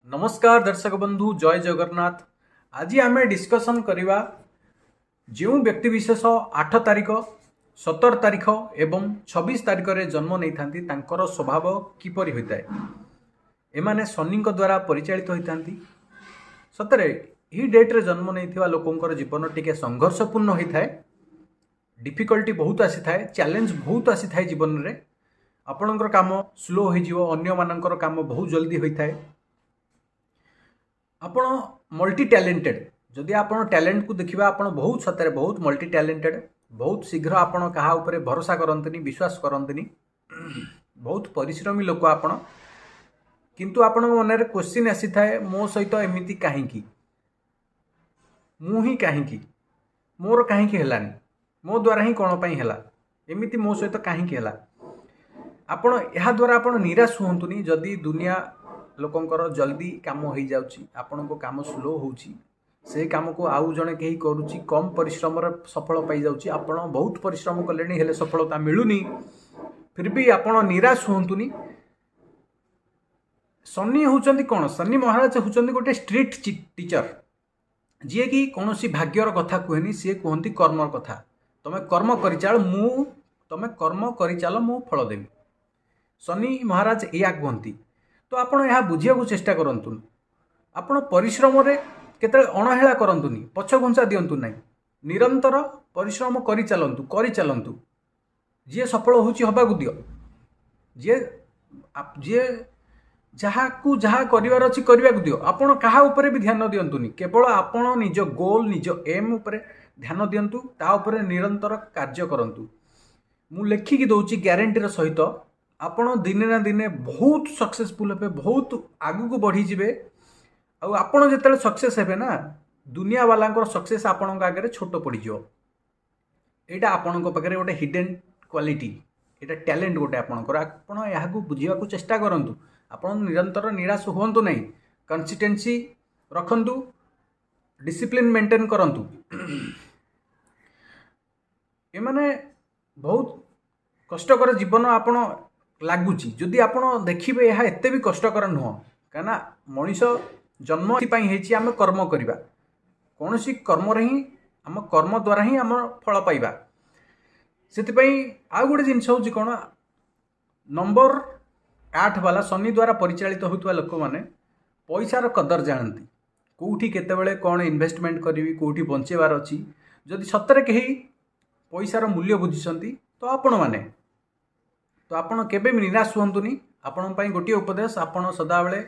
ନମସ୍କାର ଦର୍ଶକ ବନ୍ଧୁ, ଜୟ ଜଗନ୍ନାଥ। ଆଜି ଆମେ ଡିସ୍କସନ୍ କରିବା ଯେଉଁ ବ୍ୟକ୍ତିବିଶେଷ 8 ତାରିଖ, 17 ତାରିଖ ଏବଂ 26 ତାରିଖରେ ଜନ୍ମ ନେଇଥାନ୍ତି, ତାଙ୍କର ସ୍ୱଭାବ କିପରି ହୋଇଥାଏ। ଏମାନେ ଶନିଙ୍କ ଦ୍ୱାରା ପରିଚାଳିତ ହୋଇଥାନ୍ତି। ସତରେ ଏହି ଡେଟ୍ରେ ଜନ୍ମ ନେଇଥିବା ଲୋକଙ୍କର ଜୀବନ ଟିକେ ସଂଘର୍ଷପୂର୍ଣ୍ଣ ହୋଇଥାଏ। ଡିଫିକଲ୍ଟି ବହୁତ ଆସିଥାଏ, ଚ୍ୟାଲେଞ୍ଜ ବହୁତ ଆସିଥାଏ ଜୀବନରେ। ଆପଣଙ୍କର କାମ ସ୍ଲୋ ହୋଇଯିବ, ଅନ୍ୟମାନଙ୍କର କାମ ବହୁତ ଜଲ୍ଦି ହୋଇଥାଏ। ଆପଣ ମଲ୍ଟି ଟ୍ୟାଲେଣ୍ଟେଡ୍। ଯଦି ଆପଣ ଟ୍ୟାଲେଣ୍ଟକୁ ଦେଖିବା, ଆପଣ ବହୁତ, ସତରେ ବହୁତ ମଲ୍ଟି ଟ୍ୟାଲେଣ୍ଟେଡ୍। ବହୁତ ଶୀଘ୍ର ଆପଣ କାହା ଉପରେ ଭରସା କରନ୍ତିନି, ବିଶ୍ୱାସ କରନ୍ତିନି। ବହୁତ ପରିଶ୍ରମୀ ଲୋକ ଆପଣ। କିନ୍ତୁ ଆପଣଙ୍କ ମନରେ କୋଶ୍ଚିନ୍ ଆସିଥାଏ, ମୋ ସହିତ ଏମିତି କାହିଁକି? ମୁଁ ହିଁ କାହିଁକି? ମୋର କାହିଁକି ହେଲାନି? ମୋ ଦ୍ୱାରା ହିଁ କ'ଣ ପାଇଁ ହେଲା? ଏମିତି ମୋ ସହିତ କାହିଁକି ହେଲା? ଆପଣ ଏହାଦ୍ୱାରା ଆପଣ ନିରାଶ ହୁଅନ୍ତୁନି। ଯଦି ଦୁନିଆ ଲୋକଙ୍କର ଜଲ୍ଦି କାମ ହେଇଯାଉଛି, ଆପଣଙ୍କ କାମ ସ୍ଲୋ ହେଉଛି, ସେ କାମକୁ ଆଉ ଜଣେ କେହି କରୁଛି, କମ୍ ପରିଶ୍ରମରେ ସଫଳ ପାଇଯାଉଛି, ଆପଣ ବହୁତ ପରିଶ୍ରମ କଲେଣି ହେଲେ ସଫଳତା ମିଳୁନି, ଫିର୍ ବି ଆପଣ ନିରାଶ ହୁଅନ୍ତୁନି। ଶନି ହେଉଛନ୍ତି କ'ଣ? ଶନି ମହାରାଜ ହେଉଛନ୍ତି ଗୋଟେ ଷ୍ଟ୍ରିକ୍ଟ ଟିଚର, ଯିଏକି କୌଣସି ଭାଗ୍ୟର କଥା କୁହେନି। ସିଏ କୁହନ୍ତି କର୍ମର କଥା। ତମେ କର୍ମ କରିଚାଲ, ମୁଁ ଫଳ ଦେବି। ଶନି ମହାରାଜ ଏଇଆ କୁହନ୍ତି। ତ ଆପଣ ଏହା ବୁଝିବାକୁ ଚେଷ୍ଟା କରନ୍ତୁ। ଆପଣ ପରିଶ୍ରମରେ କେତେବେଳେ ଅଣହେଳା କରନ୍ତୁନି, ପଛଘୁଞ୍ଚା ଦିଅନ୍ତୁ ନାହିଁ। ନିରନ୍ତର ପରିଶ୍ରମ କରିଚାଲନ୍ତୁ, କରିଚାଲନ୍ତୁ। ଯିଏ ସଫଳ ହେଉଛି, ହେବାକୁ ଦିଅ। ଯିଏ ଯାହାକୁ ଯାହା କରିବାର ଅଛି, କରିବାକୁ ଦିଅ। ଆପଣ କାହା ଉପରେ ବି ଧ୍ୟାନ ଦିଅନ୍ତୁନି। କେବଳ ଆପଣ ନିଜ ଗୋଲ୍, ନିଜ ଏମ୍ ଉପରେ ଧ୍ୟାନ ଦିଅନ୍ତୁ, ତା ଉପରେ ନିରନ୍ତର କାର୍ଯ୍ୟ କରନ୍ତୁ। ମୁଁ ଲେଖିକି ଦେଉଛି, ଗ୍ୟାରେଣ୍ଟିର ସହିତ ଆପଣ ଦିନେ ନା ଦିନେ ବହୁତ ସକ୍ସେସଫୁଲ୍ ହେବେ, ବହୁତ ଆଗକୁ ବଢ଼ିଯିବେ। ଆଉ ଆପଣ ଯେତେବେଳେ ସକ୍ସେସ୍ ହେବେ ନା, ଦୁନିଆବାଲାଙ୍କର ସକ୍ସେସ୍ ଆପଣଙ୍କ ଆଗରେ ଛୋଟ ପଡ଼ିଯିବ। ଏଇଟା ଆପଣଙ୍କ ପାଖରେ ଗୋଟେ ହିଡେନ୍ କ୍ୱାଲିଟି, ଏଇଟା ଟ୍ୟାଲେଣ୍ଟ ଗୋଟେ ଆପଣଙ୍କର। ଆପଣ ଏହାକୁ ବୁଝିବାକୁ ଚେଷ୍ଟା କରନ୍ତୁ। ଆପଣ ନିରନ୍ତର ନିରାଶ ହୁଅନ୍ତୁ ନାହିଁ। କନସିଷ୍ଟେନ୍ସି ରଖନ୍ତୁ, ଡିସିପ୍ଲିନ୍ ମେଣ୍ଟେନ୍ କରନ୍ତୁ। ଏମାନେ ବହୁତ କଷ୍ଟକର ଜୀବନ ଆପଣ ଲାଗୁଛି, ଯଦି ଆପଣ ଦେଖିବେ, ଏହା ଏତେ ବି କଷ୍ଟକର ନୁହଁ। କାହିଁକିନା ମଣିଷ ଜନ୍ମ ଏଥିପାଇଁ ହେଇଛି, ଆମେ କର୍ମ କରିବା। କୌଣସି କର୍ମରେ ହିଁ, ଆମ କର୍ମ ଦ୍ୱାରା ହିଁ ଆମର ଫଳ ପାଇବା। ସେଥିପାଇଁ ଆଉ ଗୋଟେ ଜିନିଷ ହେଉଛି କ'ଣ? ନମ୍ବର 8 ବାଲା, ଶନି ଦ୍ୱାରା ପରିଚାଳିତ ହେଉଥିବା ଲୋକମାନେ ପଇସାର କଦର ଜାଣନ୍ତି। କେଉଁଠି କେତେବେଳେ କ'ଣ ଇନଭେଷ୍ଟମେଣ୍ଟ କରିବି, କେଉଁଠି ବଞ୍ଚେଇବାର ଅଛି। ଯଦି ସତରେ କେହି ପଇସାର ମୂଲ୍ୟ ବୁଝିଛନ୍ତି ତ ଆପଣମାନେ। ତ ଆପଣ କେବେ ବି ନିରାଶ ହୁଅନ୍ତୁନି। ଆପଣଙ୍କ ପାଇଁ ଗୋଟିଏ ଉପଦେଶ, ଆପଣ ସଦାବେଳେ